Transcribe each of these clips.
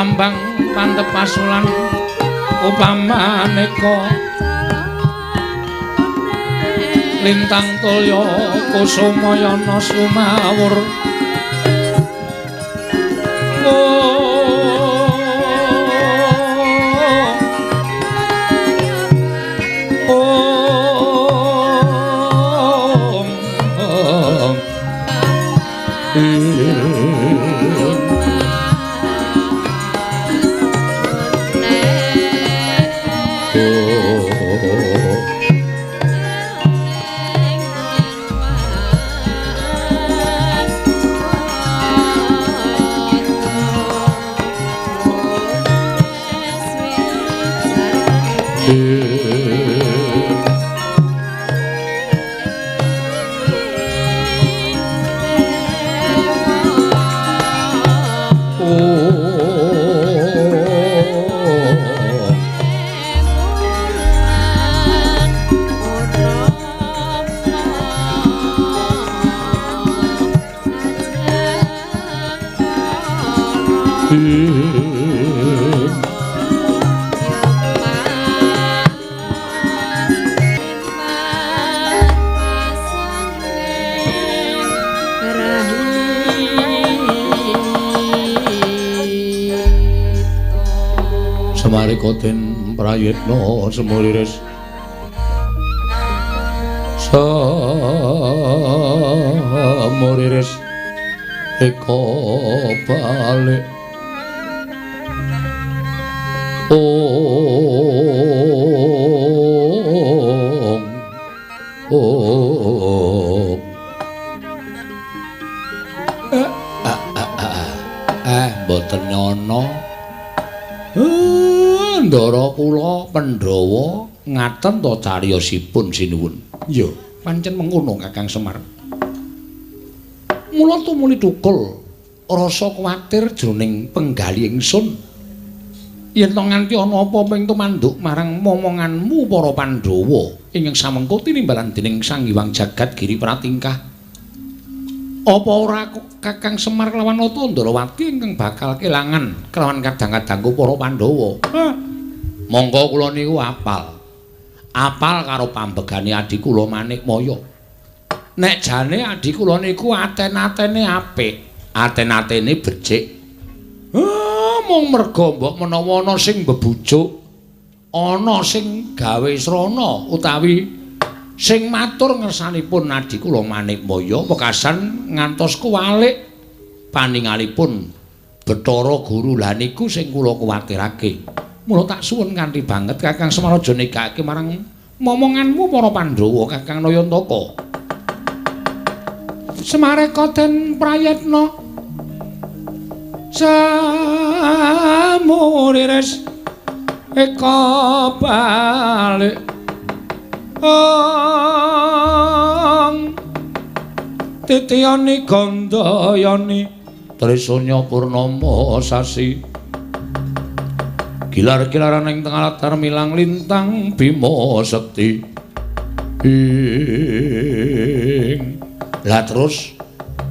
Lambang pantep pasulan upamaneka lintang tulya kusumayana sumawur. Semarika den prayitna semuriris semuriris eka balik. Om om mboten nyono. Ndara kula Pandhawa ngaten to cariyosipun sinuwun. Iya, pancen mengkono Kakang Semar. Mula tumuli thukul rasa kuwatir jroning penggali ingsun. Yen to nganti ana apa-apa ing tumanduk marang momonganmu para Pandhawa ingkang samengko tinimbalan dening Sang Hyang Jagat Giri Pratingkah. Apa ora Kakang Semar kelawan Nata Ndrawati ingkang bakal kelangan kelawan kadang-kadangku para Pandhawa? Monggo kula niku apal. Apal karo pambegane adhi kula Manikmaya. Nek jane adhi kula niku aten-atene apik, aten-atene becik. Mung merga mbok menawa ana sing mbebujuk, ana sing gawe srana utawi sing matur ngersanipun adhi kula Manikmaya wekasan ngantos kuwalik paningalipun Bathara Guru. Lha niku sing kula kuwatirake. Mula tak suwun kanthi banget Kakang Semar aja negake marang momonganmu para Pandhawa Kakang Nayantaka. Semareka den prayitna samuriris eka balik. Ong titiyani gandayani trisanya purnama sasi gilar-gilaran ing tengah latar milang lintang bima sekti. Ing lah terus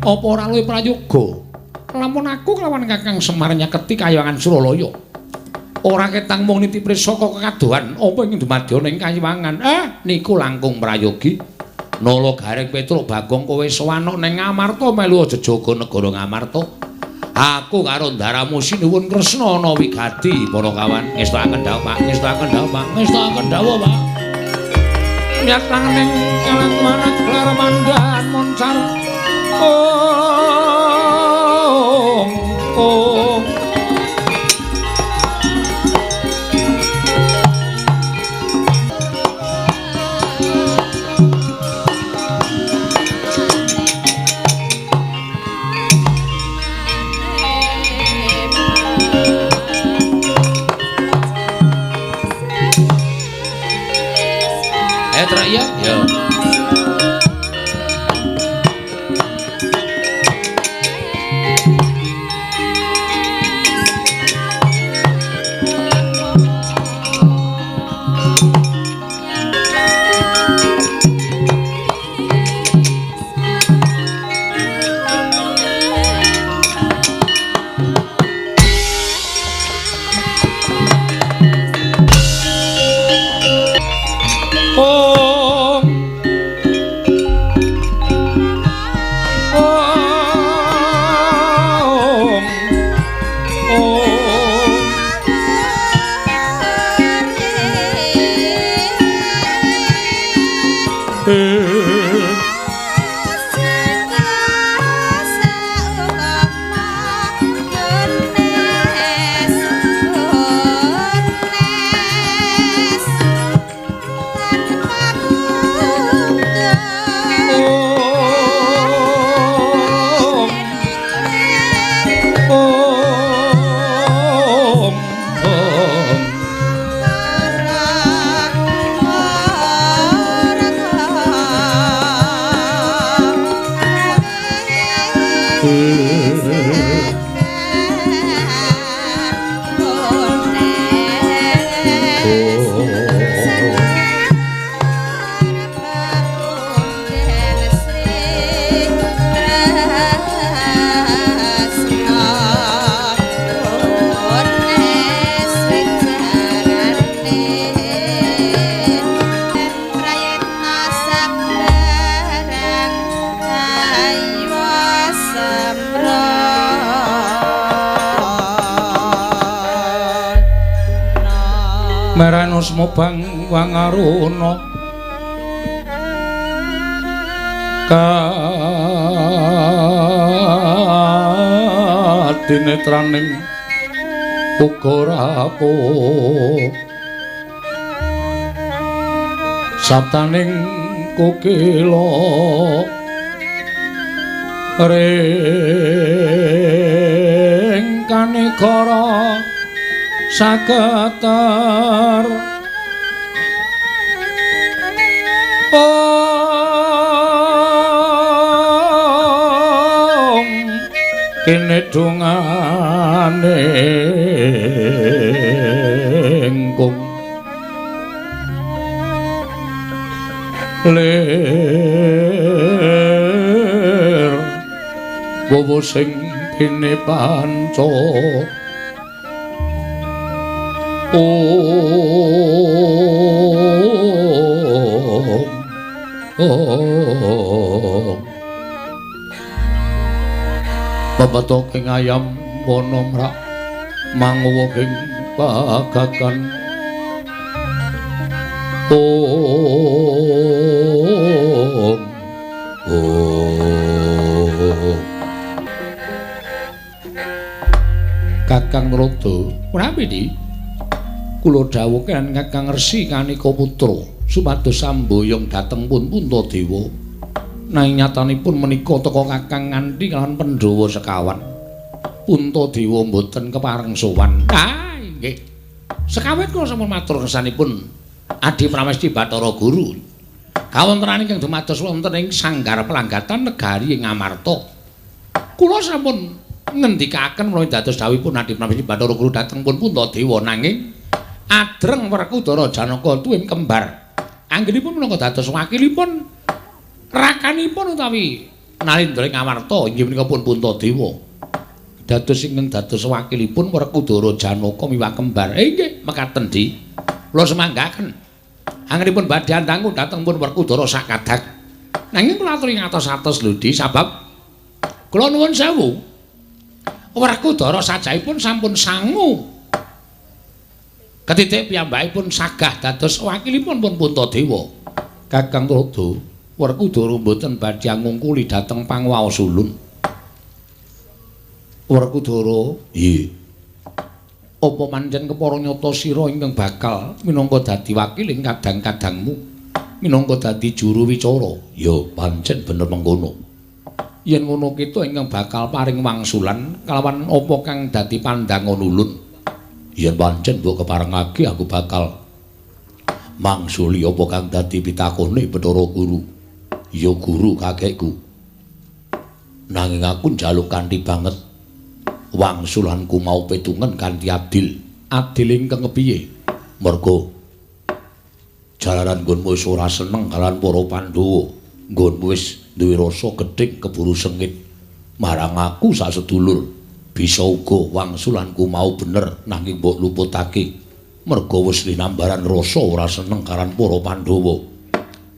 apa ora luwih prayoga lamun aku kelawan Kakang Semar nyaketi kayangan Suralaya? Ora ketang mung niti prisa kekadohan apa ing dumadya ning kayiwangan. Niku langkung prayogi. Nala Gareng Petruk Bagong kowe sowanok ning Ngamarta melu jejaga negara Ngamarta. Aku karo ndaramu sinuwun Kresna ana wigati para kawan. Ngestokaken dawuh Pak, ngestokaken dawuh Pak, ngestokaken dawuh Pak. Nyat ning kalang klar mandan moncar. Om om. Ya, ya. Meranus mobang wangaruna kadinetraning uga rapuh sabtaning kukila ring kanegara saketer om kene dungane kung lir wowo sing pine panca om om pepetoking ayam wana mrak manguwuhing pagagan om om. Kakang Narada, prawi di kula dawuhken Kakang Resi Kanika Putra supados samboyong dhateng pun Puntadewa. Nanging nyatanipun menika teka Kakang nganti kalawan Pandhawa sekawan. Puntadewa mboten kepareng sowan. Ah, nggih. Sekawit kula sampun matur kersanipun Adi Pramesti Bathara Guru. Kawontenan ingkang dumados wonten ing Sanggar Pelanggatan Negari ing Amarta. Kula sampun ngendikaken menawi dados dawuhipun Adi Pramesti Bathara Guru dhateng pun Puntadewa nanging adreng Werkudara Janaka tuwin kembar. Anggenipun minangka dados wakilipun rakanipun utawi Nalindra ing Amarta inggih menika pun Puntadewa. Dados ingkang dados wakilipun Werkudara Janaka miwah kembar. Nggih, mekaten di. Kula semanggaken. Anggenipun badhe andangu dhateng pun Werkudara sakadak. Nanging kula aturi ngatos-atos lho Di, sabab kula nuwun sewu. Werkudara sajaipun sampun sangu. Ketitik piyambakipun sagah dados wakilipun pun Puntadewa. Kakang Narada, Werkudara mboten badhe ngungkuli dhateng pangwaos ulun. Werkudara, nggih. Apa pancen kepara nyata sira ingkang bakal minangka dadi wakiling kadang-kadangmu, minangka dadi juru wicara? Ya, pancen bener mengkono. Yen ngono kita ingkang bakal paring wangsulan kalawan apa kang dadi pandangan ulun. Yen pancen mbok keparengake aku bakal mangsuli apa kang dadi pitakone Bathara Guru. Ya guru kakekku. Nanging aku njaluk kanthi banget wangsulanku mau petungen kanthi adil. Adil ingkang kepiye? Merga jalaran nggonmu wis ora seneng kalawan para Pandhawa. Nggonmu wis duwe rasa gedhing keburu sengit marang aku sak sedulur. Bisa uga wangsulanku mau bener nanging mbok luputake. Merga wis linambaran rasa ora seneng kalawan para Pandhawa.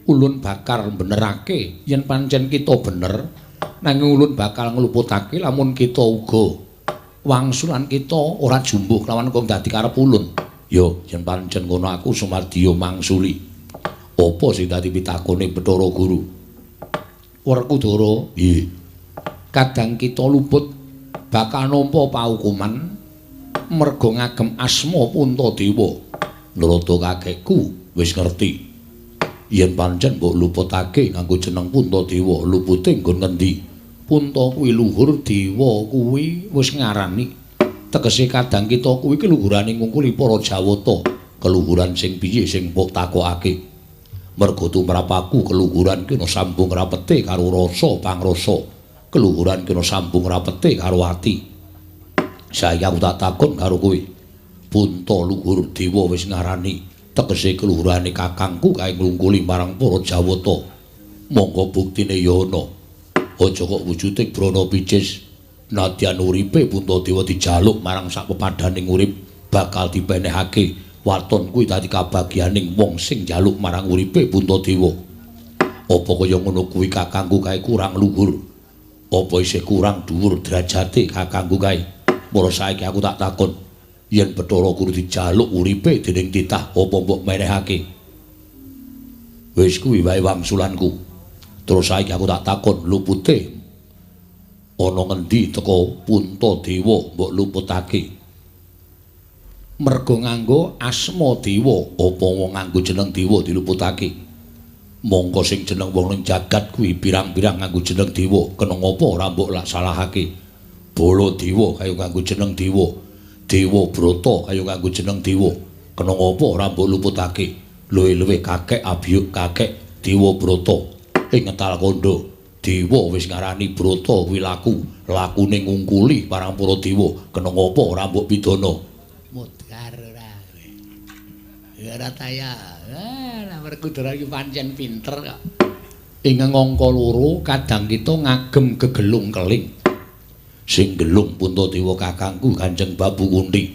Ulun bakal benerake yen pancen kita bener, nanging ulun bakal ngluputake lamun kita uga wangsulan kita ora jumbuh kelawan kang dadi karep ulun. Ya, yen pancen ngono aku sumadya mangsuli. Apa sing dadi pitakone Bathara Guru? Werkudara, nggih. Kadang kita luput bakal nampa paukuman merga ngagem asma Puntadewa. Narada kakekku wis ngerti. Yen pancen mbok luputake nganggo jeneng Puntadewa, lupute nggon ngendi? Punta kuwi luhur, dewa kuwi wis ngarani. Tegese kadang kita kuwi keluhurane ngungkuli para Jawata. Keluhuran sing piye sing mbok takokake? Merga tumrap aku keluhuran kena sambung rapete karo rasa pangrasa. Keluhuran kena sambung rapete karo ati. Saiki aku tak takon karo kowe. Punta luhur dewa wis ngarani. Tegese keluhurane kakangku kae nglungkuli marang para Jawata. Monggo buktine ya ana. Aja kok wujude brana picis. Nadyan uripe Puntadewa dijaluk marang sak pepadaning urip bakal dipenehake. Waton kuwi dadi kabagyaning wong sing njaluk marang uripe Puntadewa. Apa kaya ngono kuwi kakangku kae kurang luhur? Apa isih kurang dhuwur derajate kakangku kae? Mula saiki aku tak takon. Yen Bathara Guru dijaluk uripe dening titah apa mbok menehake? Wis kuwi wae wangsulanku. Terus saiki aku tak takon lupute ana ngendi teka Puntadewa mbok luputake? Mergo nganggo asma dewa, apa wong nganggo jeneng dewa diluputake? Mongko sing jeneng wong ning jagat kuwi pirang-pirang nganggo jeneng dewa, kena ngapa ora mbok lak salahake? Bala dewa kaya nganggo jeneng dewa, Dewa Brata kaya nganggo jeneng dewa, kena ngapa ora mbok luputake? Luwih-luwih kakek abiyuk kakek Dewa Brata ing ngetal kandha. Dewa wis ngarani Brata kuwi laku, lakune ngungkuli marang para dewa, kena ngapa ora mbok pidana? Modar ora. Ya ora taya. Ah, Werkudara iki pancen pinter kok. Ing angka loro kadang kita ngagem gegelung keling. Sing gelung Puntadewa kakangku Kanjeng Babu Kunthi.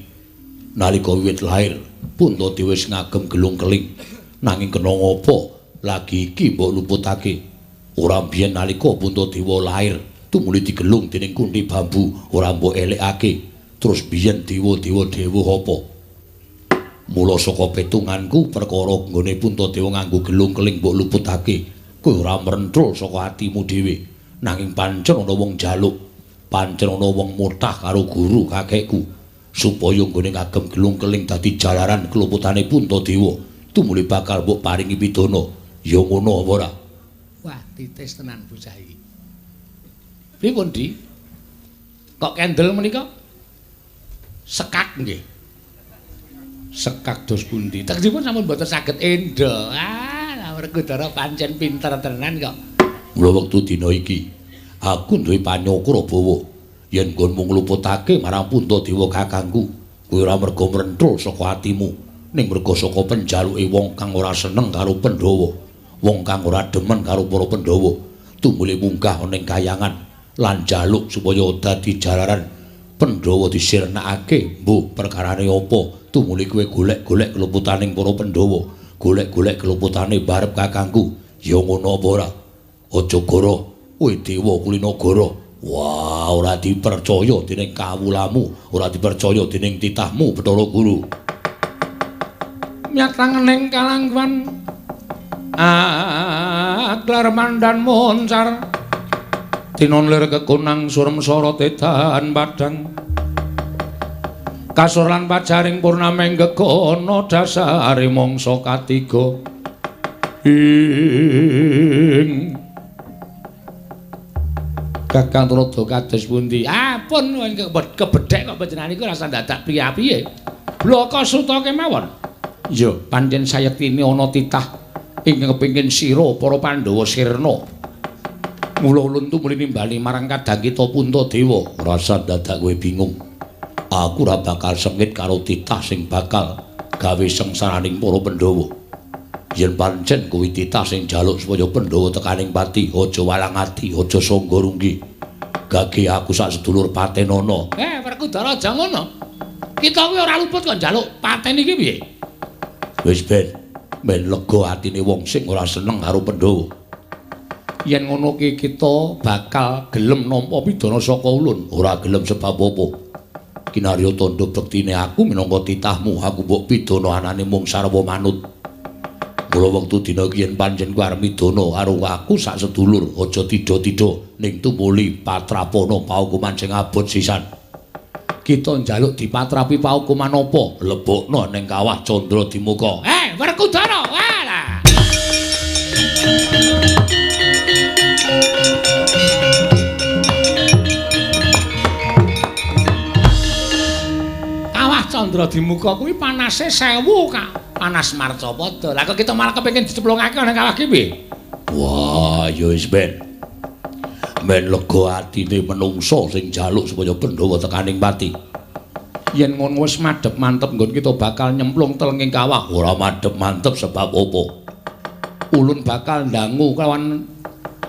Nalika wiwit lair, Puntadewa wis ngagem gelung keling. Nanging kena ngapa lagi iki mbok luputake? Ora biyen nalika Puntadewa lair, tumuli digelung dening Kunthi Bambu, ora mbok elekake. Terus biyen dewa-dewa dewa apa? Mula saka petunganku perkara nggone Puntadewa nganggo gelung keling mbok luputake, kowe ora mrenthul saka atimu dhewe. Nanging pancen ana wong njaluk, pancen ana wong mutah karo guru kakekku supaya nggone ngagem gelung keling dadi jalaran keluputane Puntadewa, tumuli bakal mbok paringi pidana. Ya ngono apa ora? Wah, titis tenan bocah iki. Pripun, Di? Kok kendel menika? Sekak nggih. Sekak dos pundi? Tegesipun sampun mboten saged endha. Ah, Werkudara pancen pinter tenan kok. Mula wektu dina iki aku duwe panyokra bawa yen nggonmu ngluputake marang Puntadewa kakangku, kuwi ora merga mrenthul saka atimu, ning merga saka penjaluke wong kang ora seneng karo Pandhawa, wong kang ora demen karo para Pandhawa, tumuli munggah ana ing kayangan lan njaluk supaya dadi jalaran Pandhawa disirnakake. Mbuh perkarane apa tumuli kowe golek-golek keluputaning para Pandhawa, golek-golek keluputane barep kakangku. Ya ngono apa ora? Aja goro, kowe dewa kulinagara. Wah, ora dipercaya dening kawulamu, ora dipercaya dening titahmu Bathara Guru. Myatangening kalangwan aklar mandan moncar tinon lir kekunang surem sorot edan padang kasur lan pajaring purnameng gegono dasare mangsa katiga ing Kakang Tuladha kados pundi? Ah, pun kebedhek kok panjenengan iku rasa dadak piye-piye. Bloko suta kemawon. Ya, pancen sayektine ana titah ingkang kepengin sira para Pandhawa sirna. Mula ulun tumuli nimbali marang kadang kita Puntadewa. Rasa dadak kowe bingung. Aku ora bakal sengit karo titah sing bakal gawe sengsaraning para Pandhawa. Yen pancen kuwi titah sing njaluk supaya Pandhawa tekaning pati, aja walang ati, aja sangga runggi. Gage aku sak sedulur patenana. Werkudara aja ngono. Kita kuwi ora luput kok njaluk paten iki piye? Wis ben, ben lega atine wong sing ora seneng karo Pandhawa. Yen ngono ki kita bakal gelem nampa pidana saka ulun. Ora gelem sebab apa? Kinarya tandha bektine aku minangka titahmu, aku mbok pidana anane mung sarwa manut. Mula wektu dina iki yen pancen kuwi arep midana karo aku sak sedulur, aja tida-tida ning tumuli patrapana paukuman sing abot sisan. Kita njaluk dipatrapi paukuman apa? Lebokno ning kawah Candra Dimuka. Werkudara, walah. Kawah Candra Dimuka kuwi panase 1000 Kak. Panas marcapada. Lah kok kita malah kepengin diceplungake nang kawah ki piye? Wah, ya wis ben. Men lega atine menungsa sing njaluk supaya Pandhawa tekaning pati. Yen ngono wis madhep mantep nggon kita bakal nyemplung telenging kawah. Ora madhep mantep sebab apa? Ulun bakal ndangu kelawan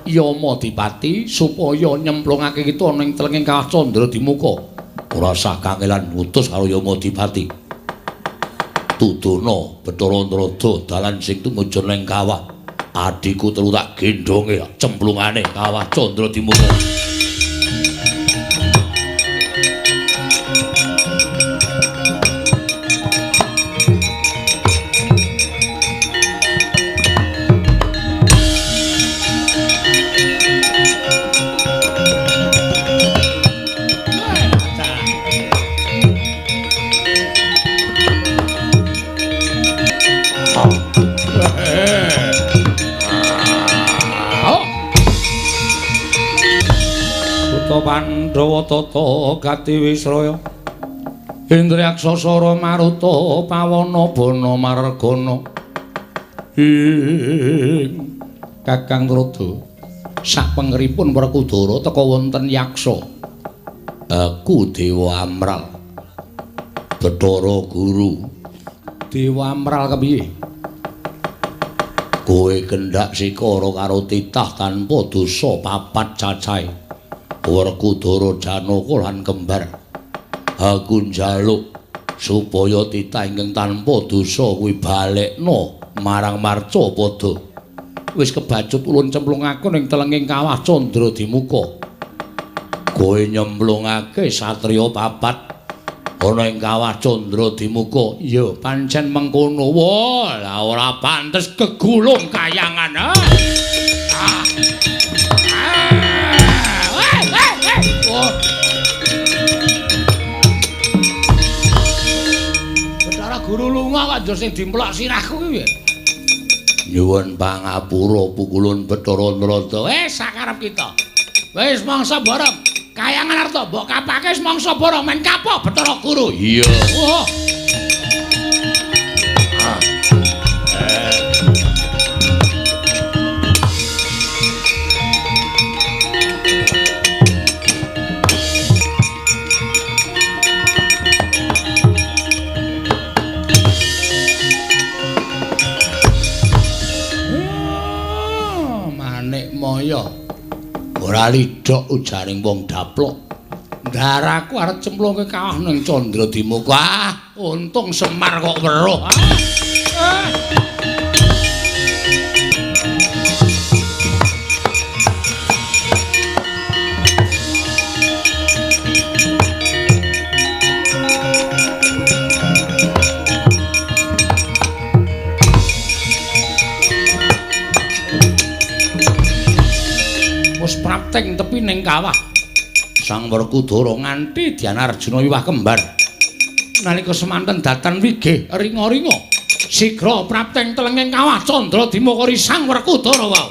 Yama Dipati supaya nyemplungake kita ning telenging kawah Candra Dimuka. Ora sah kangelan ngutus karo Yama Dipati. Tudono Bathara Narada dalan sing tumuju ning kawah. Adhiku telu tak gendhonge cemplungane kawah Candra Dimuka. Pandhawa tata gati wisraya Indriyaksa Sara Maruta Pawana Bana Margana ing Kakang Rada sapengeripun Werkudara teka wonten yaksa. Aku Dewa Amral Bathara Guru. Dewa Amral kepiye? Kowe kendhak sikara karo titah tanpa dosa papat cacahe Werkudara Janaka lan kembar. Aku njaluk supaya titah ingkang tanpa dosa kuwi balekna marang Marcapada. Wis kebacut ulun cemplungake ning telenging kawah Candra Dimuka. Kowe nyemplungake satriya papat ana ing kawah Candra Dimuka. Ya pancen mengkono. Wah, lah ora pantes kegulung kayangan. Ah. Oh. Bathara Guru lunga kok njur sing dimplok sirahku kuwi. Nyuwun pangapura pukulun Bathara Narada. Wis sakarep kita. Wis mangsa bareng. Kayangan arta mbok kapake wis mangsa bareng men kapok Bathara Guru. Iya. Oh. Ora lidhok ujaring wong daplok. Ndaraku arep cemplungke kawah ning Candra Dimuka. Ah, untung Semar kok weruh. Ah. Prapteng tepi ning kawah Sang Werkudara nganti Dyanarjuna wiwah kembar. Nalika semanten datan wigih ringa-ringa sigra prapteng telenging kawah Candra Dimuka Sang Werkudara wau.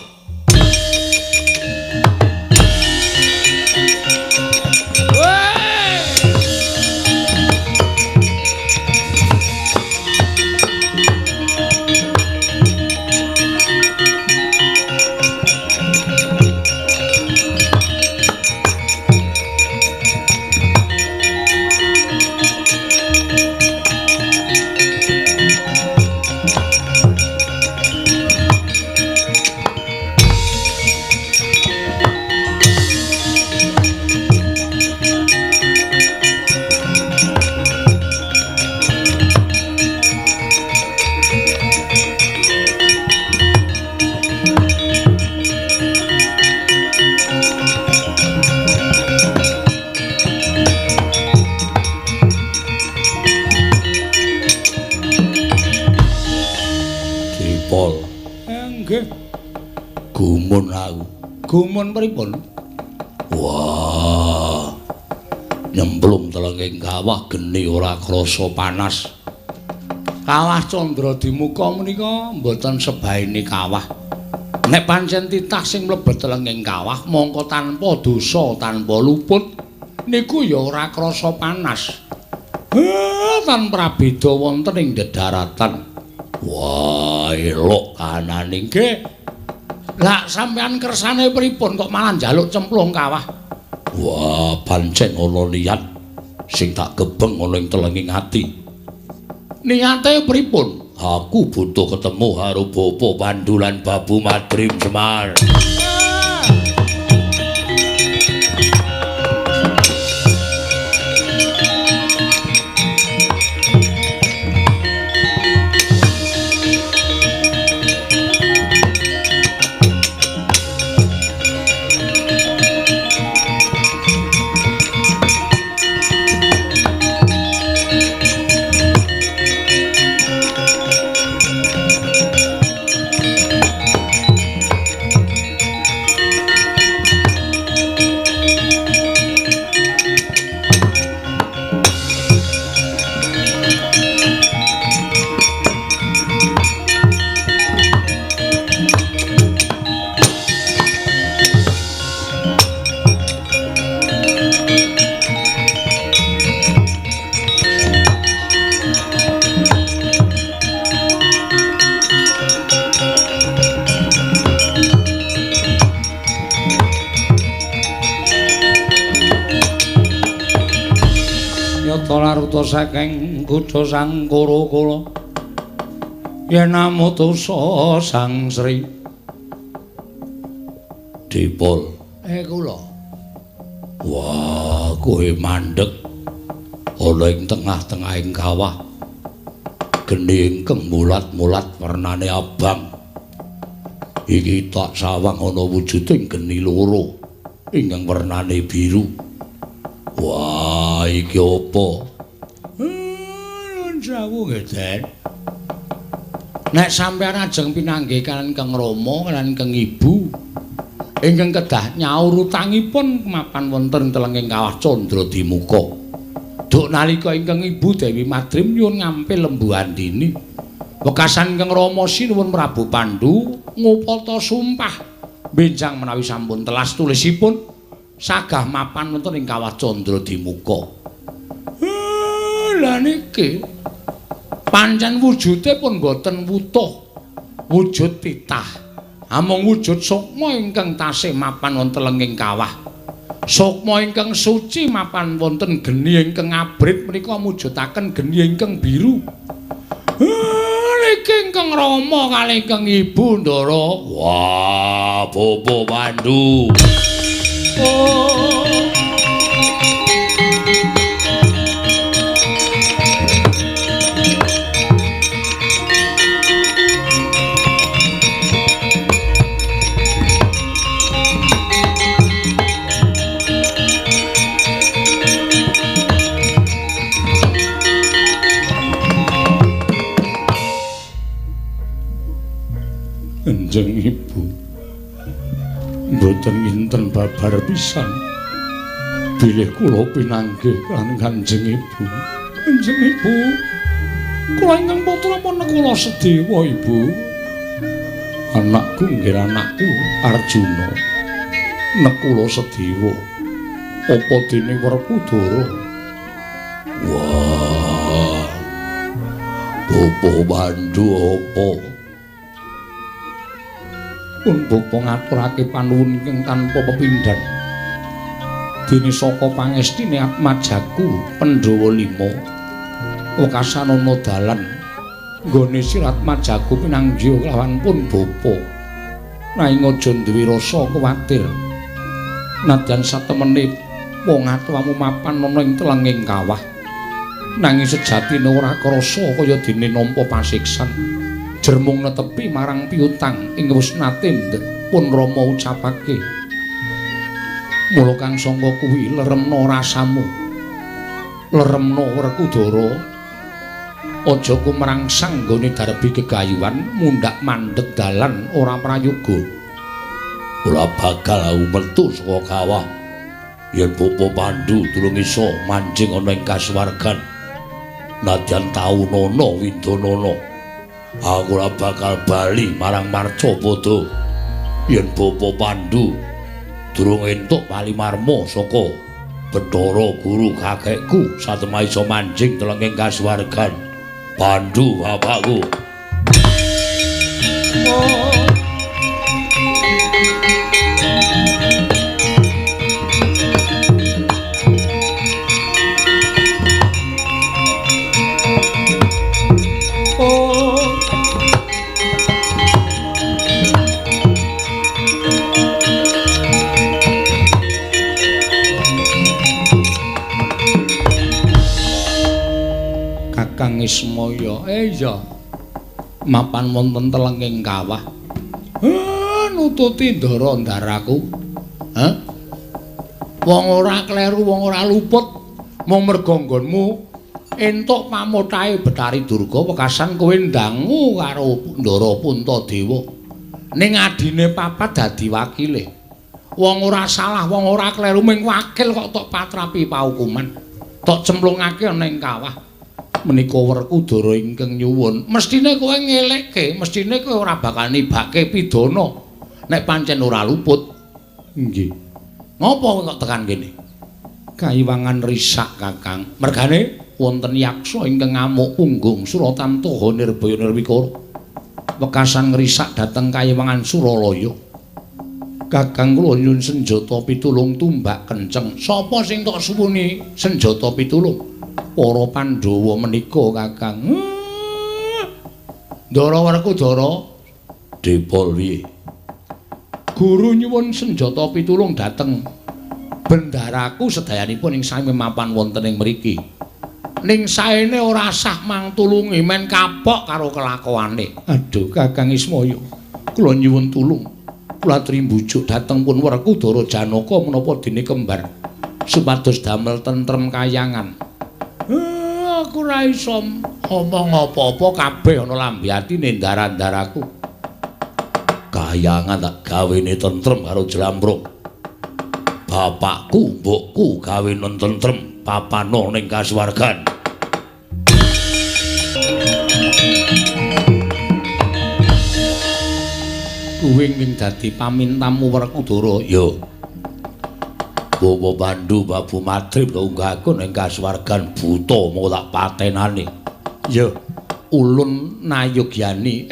Gumun aku. Gumun pripun? Wah. Nyemplung telenging kawah geni ora krasa panas. Kawah Candra Dimuka menika mboten sebaene kawah. Nek pancen titah sing mlebet telenging kawah mongko tanpa dosa, tanpa luput niku ya ora krasa panas. Tan prabeda wonten ing dedaratan. Wah, elok kanane nggih. Lah sampean kersane pripun kok malah njaluk cemplung kawah? Wah, pancen ana niat sing tak gebeng ana ing telenging ati. Niate pripun? Aku butuh ketemu karo Bapa Pandu lan Babu Madrim Semar. Ngupata saking kutha Sang Kura-kura. Yen amutusa Sang Sri Dipol. Kula. Wah, kowe mandeg ana ing tengah-tengahing kawah. Geni ingkang mulat-mulat wernane abang. Iki tak sawang ana wujuding geni loro ingkang wernane biru. Wah, iki apa? Nuwun sewu nggih, Den. Nek sampeyan ajeng pinanggih kaliyan Kang Rama kaliyan Kang Ibu ingkang kedah nyaur utangipun mapan wonten telenging kawah Candradimuka. Duk nalika ingkang Ibu Dewi Madrim nyuwun ngampil Lembu Andini. Wekasan Kang Rama sinuwun Prabu Pandu ngupata sumpah benjang menawi sampun telas tulisipun sagah mapan wonten ing kawah Candradimuka. Lha niki pancen wujude pun boten wutuh, wujud titah. Amung wujud sukma ingkang tasih mapan wonten lenging kawah. Sukma ingkang suci mapan wonten geni ingkang abrit menika mujudaken geni ingkang biru. Niki ingkang Rama kalih ingkang Ibu Ndara. Wah, Bapak Pandu. Oh. Kanjeng Ibu mboten nginten babar pisan bilih kula pinanggih kan Kanjeng Ibu. Kanjeng Ibu, kula ingkang putra pun kula sedewa Ibu. Anakku nggih anakku Arjuna. Nekula sedewa. Apa dene Werkudara? Wah. Bapak Pandu apa? Pun bapa ngaturake panuwun ingkang tanpa pepindhan. Dene saka pangestine atmajaku Pandhawa 5. Wekasan ana dalan nggone sirat majaku pinanggih kelawan pun bapa. Nanging aja duwe rasa kuwatir. Nadyan satemene wong atuwamu mapan ana ing telenging kawah. Nanging sejatine ora krasa kaya dene nampa pasiksan. Jermung netepi marang piutang ing wis nate pun Rama ucapake. Mula kang sangka kuwi leremna rasamu. Leremna Werkudara. Aja kumrangsang nggone darbi gegayuhan mundhak mandheg dalan ora prayoga. Ora bakal aku metu saka kawah yen Bapa Pandu durung iso manjing ana ing kasuwargan. Nadyan taunana windanana, aku ora bakal bali marang Marcapada yen Bapa Pandu durung entuk palimarma saka Bathara Guru kakekku satemah iso manjing telenging kasuwargan. Pandu bapakku. Oh. Kakang Ismaya, iya. Mapan wonten telenging kawah. Nututi ndara ndaraku. Hah? Wong ora kleru, wong ora luput, mung merga nggonmu entuk pamothahe Bathari Durga wekasan kowe ndangu karo Ndara Puntadewa. Ning adine papat dadi wakile. Wong ora salah, wong ora kleru, ming wakil kok tok patrapi paukuman. Tok cemplungake ana ing kawah. Menika Werkudara ingkang nyuwun, mestine kowe ngelekke, mestine kowe ora bakal nibake pidana nek pancen ora luput. Nggih. Ngopo kowe kok tekan kene? Kaiwangan risak, Kakang. Mergane wonten yaksa ingkang ngamuk punggung Suratantaha Nirbaya Nirwikara. Wekasan ngrisak dhateng Kaiwangan Suralaya. Kakang kula nyuwun senjata pitulung tumbak kenceng. Sapa sing tok suwuni senjata pitulung? Para Pandhawa menika, Kakang. Ndara Werkudara, Depol piye? Guru nyuwun senjata pitulung dhateng bendaraku sedayanipun ing sami mapan wonten ing mriki. Ning saene ora sah mangtulungi men kapok karo kelakuane. Aduh, Kakang Ismaya, kula nyuwun tulung. Kula aturi mbujuk dhateng pun Werkudara Janaka menapa dene kembar supados damel tentrem kayangan. Aku ora iso omong apa-apa, kabeh ana lambe atine ndara-ndaraku. Kayangan tak gawene tentrem karo jlambrung. Bapakku, mbokku gawe tentrem papano ning kasuwargan. Kuwi ing dadi pamintamu Werkudara. Ya. Bawa Pandu Babu Madrim unggahku ning kasuwargan buta mau tak patenane. Ya, ulun nayogyani.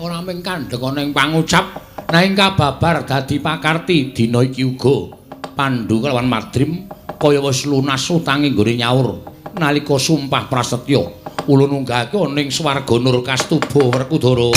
Ora mung kandhek ana ing pangucap, nanging kababar dadi pakarti dina iki uga. Pandu kelawan Madrim kaya wis lunas utange nggone nyaur nalika sumpah prasetya. Ulun unggahke ning swarga Nur Kastuba Werkudara.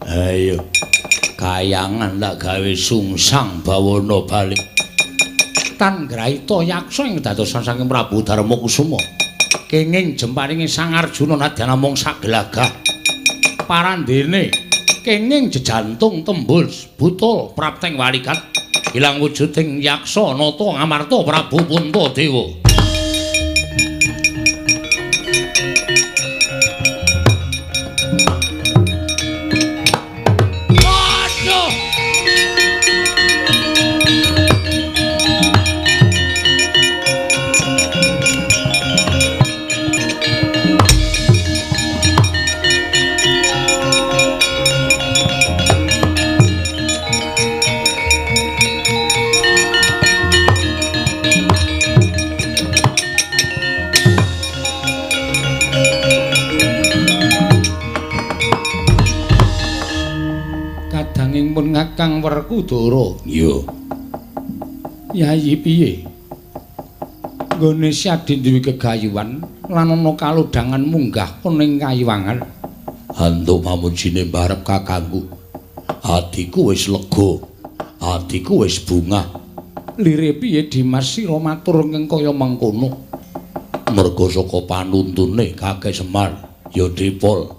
Ayo, kayangan tak gawe sungsang bawana balik. Tan Graita yaksa ing dadosan saking Prabu Darmakusuma. Kenging jemparinge Sang Arjuna nadyan namung sagelagah. Parandene kenging jejantung tembus butul prapteng walikat ilang wujuding yaksa nata ngamarta Prabu Puntadewa. Kakang Werkudara. Iya. Yayi piye? Nggone Syadi duwe gegayuhan lan ana kalodhangan munggah ana ing kayiwangan. Antuk pamujine mbarep kakangku. Atiku wis lega. Atiku wis bungah. Lire piye Dimas sira matur ing kaya mengkono? Merga saka panuntune Kakek Semar ya Dipol.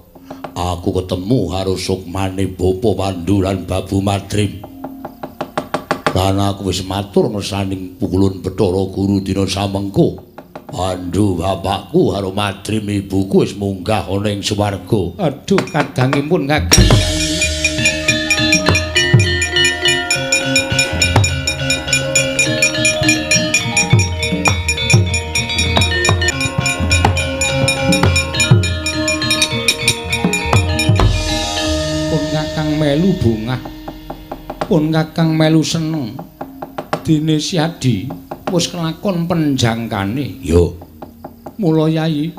Aku ketemu karo sukmane Bapa Pandu lan Babu Madrim. Lan aku wis matur ngersaning pukulun Bathara Guru dina samengko. Pandu bapakku karo Madrim ibuku wis munggah ana ing swarga. Aduh, kadangipun Kakang. Melu bungah pun Kakang melu seneng dene Syadi wis kelakon penjangkane. Ya mula Yayi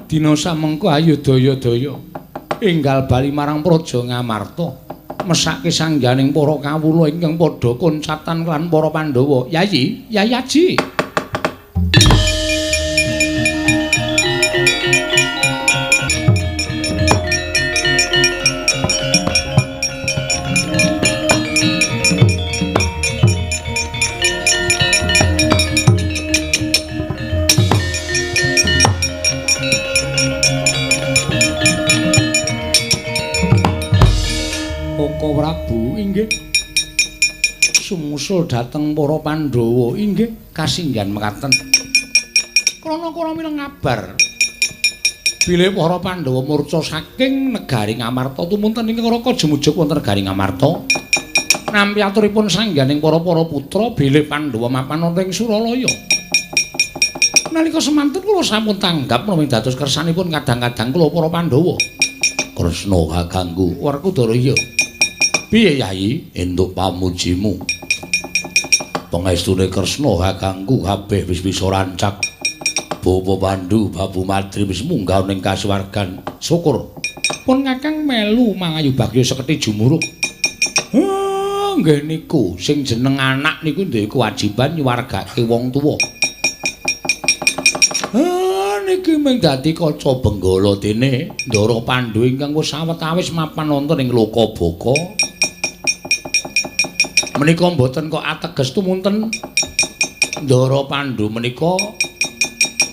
dina samengko ayo daya-daya enggal bali marang Praja Ngamarta. Mesake sangganing para kawula ingkang padha koncatan lan para Pandhawa. Yayi, Yayi Aji. Prabu inggih sumusul dhateng para Pandhawa inggih kasinggihan mekaten. Krana kula mireng kabar bilih para Pandhawa murca saking negari Ngamarta tumunten ing Raka jumujuk wonten negari Ngamarta. Nampi aturipun sangganing para-para putra bilih Pandhawa mapan wonten ing Suralaya. Nalika semanten kula sampun tanggap menawi dados kersanipun kadang-kadang kula para Pandhawa. Kresna kakangku Werkudara iya. Piye Yayi entuk pamujimu? Pangestune Kresna kakangku kabeh wis bisa rancak. Bapa Pandu, Babu Madri wis munggah ning kasuwargan. Syukur. Pun kakang melu mangayu bagya seketi jumuruk. Nggih niku sing jeneng anak niku duwe kewajiban nyuwargake wong tuwa. Niki mung dadi kaca benggala dene Ndara Pandu ingkang wis sawetawis mapan wonten ing Lokabaka. Menika mboten kok ateges tumunten Ndara Pandu menika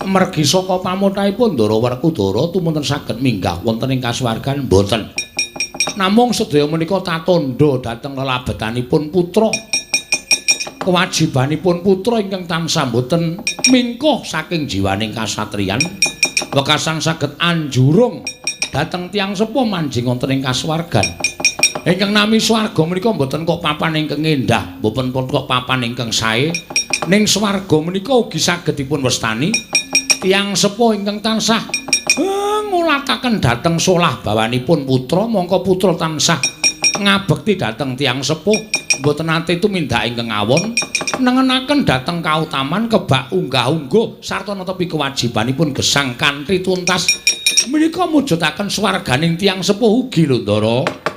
mergi saka pamothahipun Ndara Werkudara tumunten saged minggah wonten ing kasuwargan mboten. Namung sedaya menika tatandha dhateng lelabetanipun putra. Kewajibanipun putra ingkang tansah mboten mingkuh saking jiwaning kasatriyan wekasan saged anjurung dhateng tiyang sepuh manjing wonten ing kasuwargan. Ingkang nami swarga menika mboten kok papan ingkang endah, mboten kok papan ingkang sae. Ning swarga menika ugi saged dipun wastani tiyang sepuh ingkang tansah ngulataken dhateng solah bawanipun putra, mongko putra tansah ngabekti dhateng tiyang sepuh, mboten nate tumindak ingkang awon, nengenaken dhateng kautaman kebak unggah-ungguh sarta netepi kewajibanipun gesang kanthi tuntas. Menika mujudaken swarganing tiyang sepuh ugi lho, Ndara.